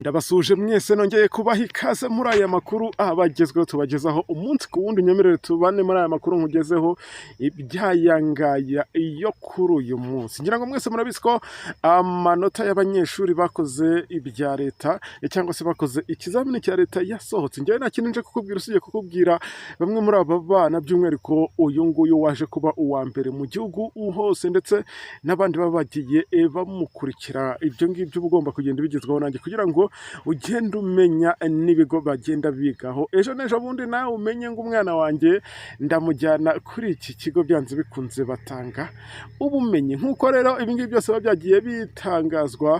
Ndabasuhuje mwese, nongeye kubaha ikaze muri aya makuru abagezweho tubagezaho umunsi ku wundi. Nyemerere tubane muri aya makuru, nkugezeho ibyayangaya yo kuri uyu munsi. Ngira ngo mwese murabizi ko amanota y'abanyeshuri bakoze ibya leta cyangwa se bakoze ikizamini cya leta yasohotse. Njyewe nta kintu nje kukubwira usibye kukubwira bamwe muri aba bana, by'umwihariko uyu nguyu waje kuba uwa mbere mu gihugu hose, ndetse n'abandi baba bagiye bamukurikira. Ibyo ngibyo uba ugomba kugenda ubigezwaho nanjye kugira ngo ugende umenya n'ibigo bagenda bigaho, ejo n'ejo bundi nawe umenye ngo umwana wanjye ndamujyana kuri iki kigo, byanze bikunze batanga ubumenyi. Nk'uko rero ibi ngibi byose biba byagiye bitangazwa,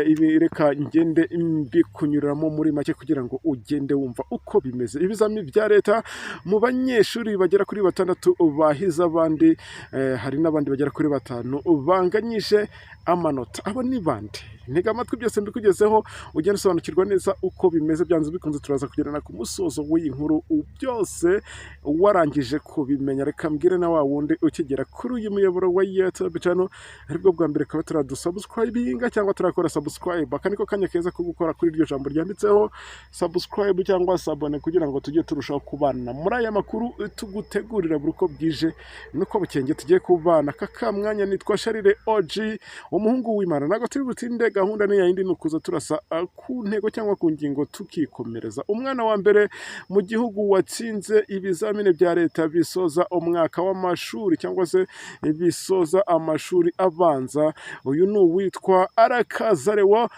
ibi reka ngende mbikunyuramo muri make kugira ngo ugende wumva uko bimeze. Ibizami bya leta, mu banyeshuri bagera kuri batandatu bahize abandi, hari n'abandi bagera kuri batanu banganyije amanota. Abo ni bande? Ntega amatwi byose mbikugezeho, ugenda usobanukirwa neza uko bimeze. Byanze bikunze turaza kugerana ku musozo w'iyi nkuru byose warangije kubimenya. Reka mbwire na wa wundi ukigera kuri uyu muyoboro wa YouTube channel aribwo bwa mbere, kaba turadusubscribinga cyangwa turakora subscribe, aka niko kanya keza ko gukora kuri iryo jambo ryanditseho subscribe cyangwa s'abonner, kugira ngo tujye turushaho kubana muri aya makuru tugutegurira buri uko bwije nuko bukenge tugiye kubana aka mwanya. Nitwa Sharire OG, umuhungu w'Imana. Ntabwo turi butinde, gahunda ni yayindi, ni ukuza turasa ku ntego cyangwa ku ngingo tukikomereza. Umwana wa mbere mu gihugu watsinze ibizamini bya leta bisoza umwaka w'amashuri cyangwa se bisoza amashuri abanza, uyu ni uwitwa Arakazarewa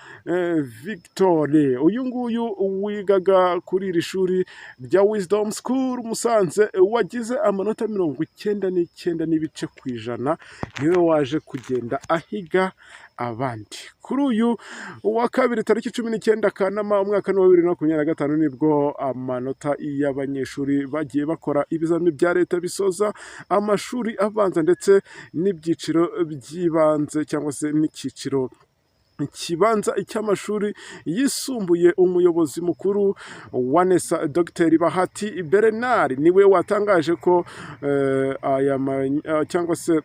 Victoire. Uyu nguyu wigaga kuri iri shuri rya Wisdom School Musanze, wagize amanota 99% niwe waje kugenda ahiga abandi. Kuri uyu wa kabiri tariki 19 Kanama umwaka wa 2025, nibwo amanota y'abanyeshuri bagiye bakora ibizamini bya leta bisoza amashuri abanza ndetse n'ibyiciro by'ibanze cyangwa se n'icyiciro kibanza cy'amashuri yisumbuye. Umuyobozi mukuru wa NESA, Dr Bahati Bernard, niwe watangaje ko aya cyangwa se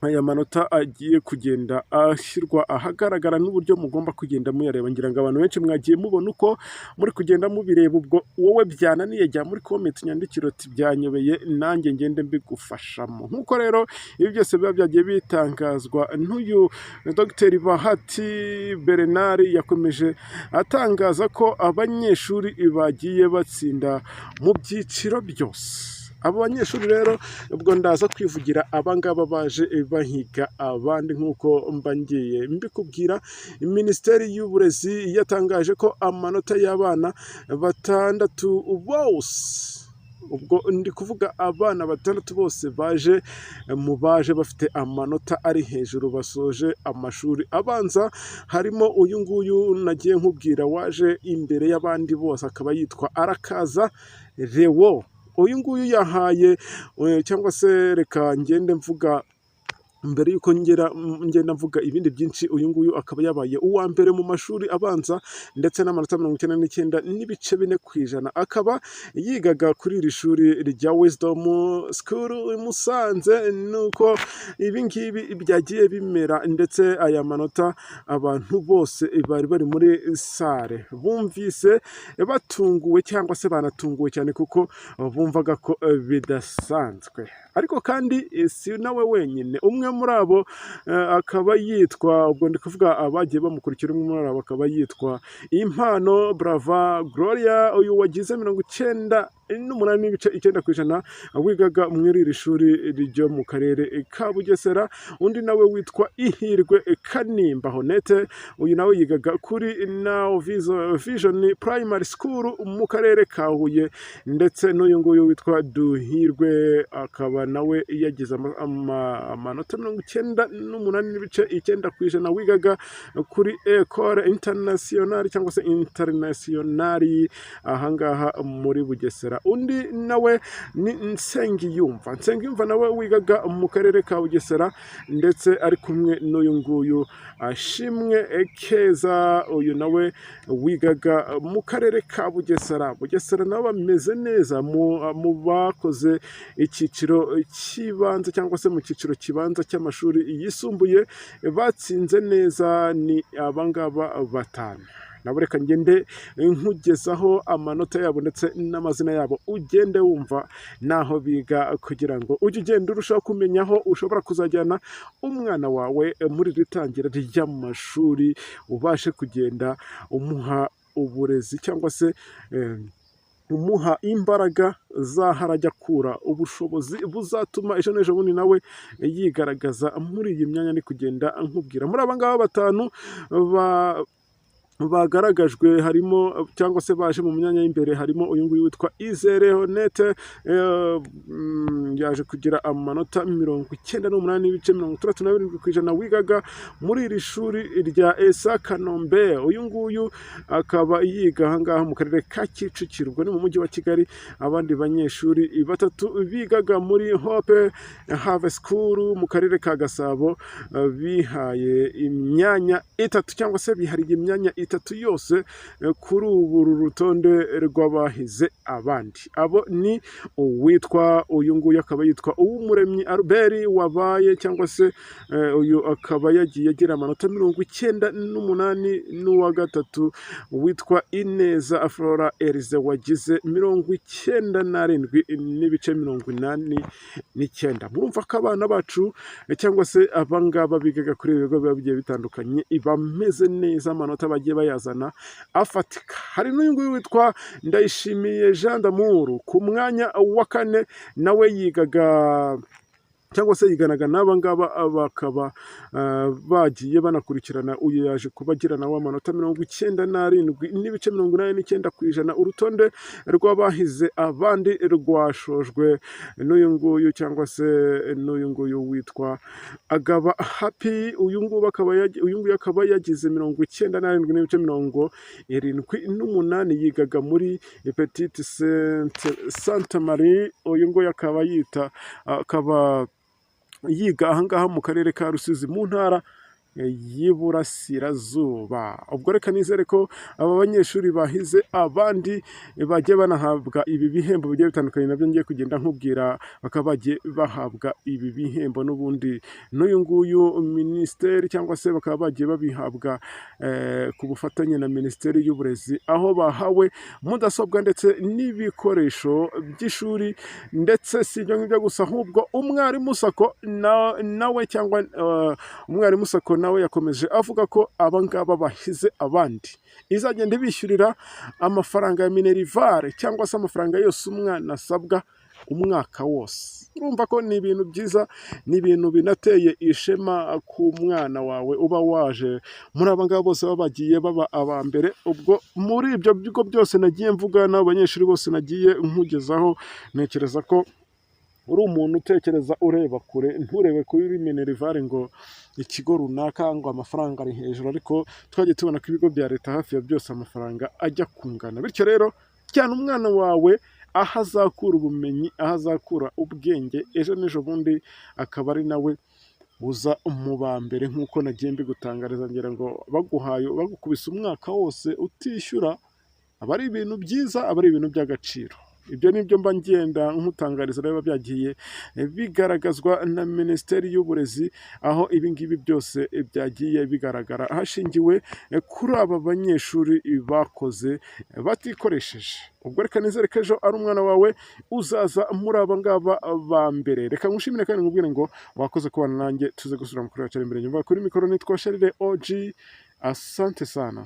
aya manota agiye kugenda ashyirwa ahagaragara n'uburyo mugomba kugenda muyareba. Ngira ngo abantu benshi mwagiye mubona uko muri kugenda mubireba. Ubwo wowe byananiye, jya muri comment nyandikiro uti "Byanyobeye", nanjye ngende mbigufashamo. Nk'uko rero ibi byose biba byagiye bitangazwa n'uyu Dr Bahati Bernard, yakomeje atangaza ko abanyeshuri bagiye batsinda mu byiciro byose. Abo banyeshuri rero, ubwo ndaza kwivugira abangaba baje bahiga abandi nk'uko mba ngiye mbikubwira. Minisiteri y'Uburezi yatangaje ko amanota y'abana batandatu bose, ubwo ndi kuvuga abana batandatu bose baje mu baje bafite amanota ari hejuru basoje amashuri abanza, harimo uyu nguyu nagiye nkubwira waje imbere y'abandi bose, akaba yitwa Arakaza Lewo. Uyu nguyu yahaye cyangwa se reka ngende mvuga mbere y'uko ngera ngenda mvuga ibindi byinshi. Uyu nguyu akaba yabaye uwa mbere mu mashuri abanza ndetse n'amanota 99.4%, akaba yigaga kuri iri shuri rya Wisdom School i Musanze. Nuko ibi ngibi byagiye bimera, ndetse aya manota abantu bose bari bari muri salle bumvise batunguwe cyangwa se banatunguwe cyane, kuko bumvaga ko bidasanzwe. Ariko kandi si nawe wenyine. Umwe muri abo akaba yitwa, ubwo ndi kuvuga abagiye bamukurikira, umwe muri abo akaba yitwa Impano Brava Gloria, uyu wagize 98.9%, wigaga muri iri shuri ryo mu karere ka Bugesera. Undi nawe witwa Ihirwe Kanimba Honete, uyu nawe yigaga kuri Now Vision Primary School mu karere ka Huye, ndetse n'uyu nguyu witwa Duhirwe, akaba nawe yagize amanota 98.9%, wigaga kuri Ecole Internationale cyangwa se Internationale ahangaha muri Bugesera. Undi nawe ni Nsengiyumva, Nsengiyumva nawe wigaga mu karere ka Bugesera, ndetse ari kumwe n'uyu nguyu Ashimwe Keza, uyu nawe wigaga mu karere ka Bugesera. Bugesera nabo bameze neza mu bakoze icyiciro cy'ibanze cyangwa se mu cyiciro kibanza cy'amashuri yisumbuye, batsinze neza ni abangaba batanu. Nabo reka ngende nkugezaho amanota yabo ndetse n'amazina yabo, ugende wumva n'aho biga, kugira ngo ujye ugenda urushaho kumenya aho ushobora kuzajyana umwana wawe muri iri tangira ry'amashuri, ubashe kugenda umuha uburezi cyangwa se umuha imbaraga z'aho arajya akura ubushobozi buzatuma ejo n'ejo bundi nawe yigaragaza muri iyi myanya ndi kugenda nkubwira. Muri aba ngaba batanu bagaragajwe harimo cyangwa se baje mu myanya y'imbere, harimo uyu nguyu witwa Izere Honete, yaje kugira amanota 98.67%, wigaga muri iri shuri rya ESA Kanombe. Uyu nguyu akaba yiga aha ngaha mu karere ka Kicukiro, ubwo ni mu mujyi wa Kigali. Abandi banyeshuri batatu bigaga muri Hope Have School mu karere ka Gasabo bihaye imyanya itatu cyangwa se bihariye imyanya itatu yose kuri ubu rutonde rw'abahize abandi. Abo ni uwitwa, uyu nguyu akaba yitwa Uwumuremyi Albert, wabaye cyangwa se uyu akaba yagiye agira amanota 98, n'uwa gatatu witwa Ineza Flora Elize wagize 97.89. Murumva ko abana bacu cyangwa se abangaba bigaga kuri ibi bigo biba bigiye bitandukanye bameze neza, amanota bagiye bayazana afatika. Hari n'uyu nguyu witwa Ndayishimiye Jean d'Amour ku mwanya wa kane, nawe yigaga cyangwa se yiganaga n'aba ngaba, bakaba bagiye banakurikirana. Uyu yaje kuba agira nawe amanota 97.89%. Urutonde rw'abahize abandi rwashojwe n'uyu nguyu cyangwa se n'uyu nguyu witwa Agaba Happy. Uyu nguyu akaba yagize 97.78, yigaga muri Petite Sainte Marie. Uyu nguyu akaba yiga ahangaha mu karere ka Rusizi mu ntara y'Iburasirazuba. Ubwo reka nizere ko aba banyeshuri bahize abandi bagiye banahabwa ibi bihembo bigiye bitandukanye, nabyo ngiye kugenda nkubwira, bakaba bagiye bahabwa ibi bihembo n'ubundi n'uyu nguyu minisiteri, cyangwa se bakaba bagiye babihabwa ku bufatanye na Minisiteri y'Uburezi, aho bahawe mudasobwa ndetse n'ibikoresho by'ishuri. Ndetse si ibyo ngibyo gusa, ahubwo umwarimu SACCO nawe cyangwa umwarimu SACCO nawe yakomeje avuga ko aba ngaba bahize abandi izagenda ibishyurira amafaranga ya minerval, cyangwa se amafaranga yose umwana asabwa umwaka wose. Urumva ko ni ibintu byiza, ni ibintu binateye ishema ku mwana wawe uba waje muri aba ngaba bose baba bagiye baba aba mbere. Ubwo muri ibyo bigo byose nagiye mvuga n'abo banyeshuri bose nagiye nkugezaho, ntekereza ko uri umuntu utekereza ureba kure, nturebe kuri minerval ngo ikigo runaka ngo amafaranga ari hejuru, ariko twagiye tubona ko ibigo bya leta hafi ya byose amafaranga ajya kungana. Bityo rero cyane umwana wawe aho azakura ubumenyi, aho azakura ubwenge, ejo n'ejo bundi akaba ari nawe uza mu ba mbere nk'uko nagiye mbigutangariza. Ngira ngo baguhaye, bagukubise umwaka wose utishyura, aba ari ibintu byiza, aba ari ibintu by'agaciro. Ibyo ni byo mba ngenda nkutangariza rero, biba byagiye bigaragazwa na Minisiteri y'Uburezi, aho ibi ngibi byose byagiye bigaragara hashingiwe kuri aba banyeshuri bakoze batikoresheje. Ubwo reka nizere ko ejo ari umwana wawe uzaza muri aba ngaba ba mbere. Reka ngushimire kandi nkubwire ngo wakoze kubana nanjye, tuze gusubira mu kuri wacu imbere. Nyuma kuri mikoro nitwa Sharire OG, asante sana.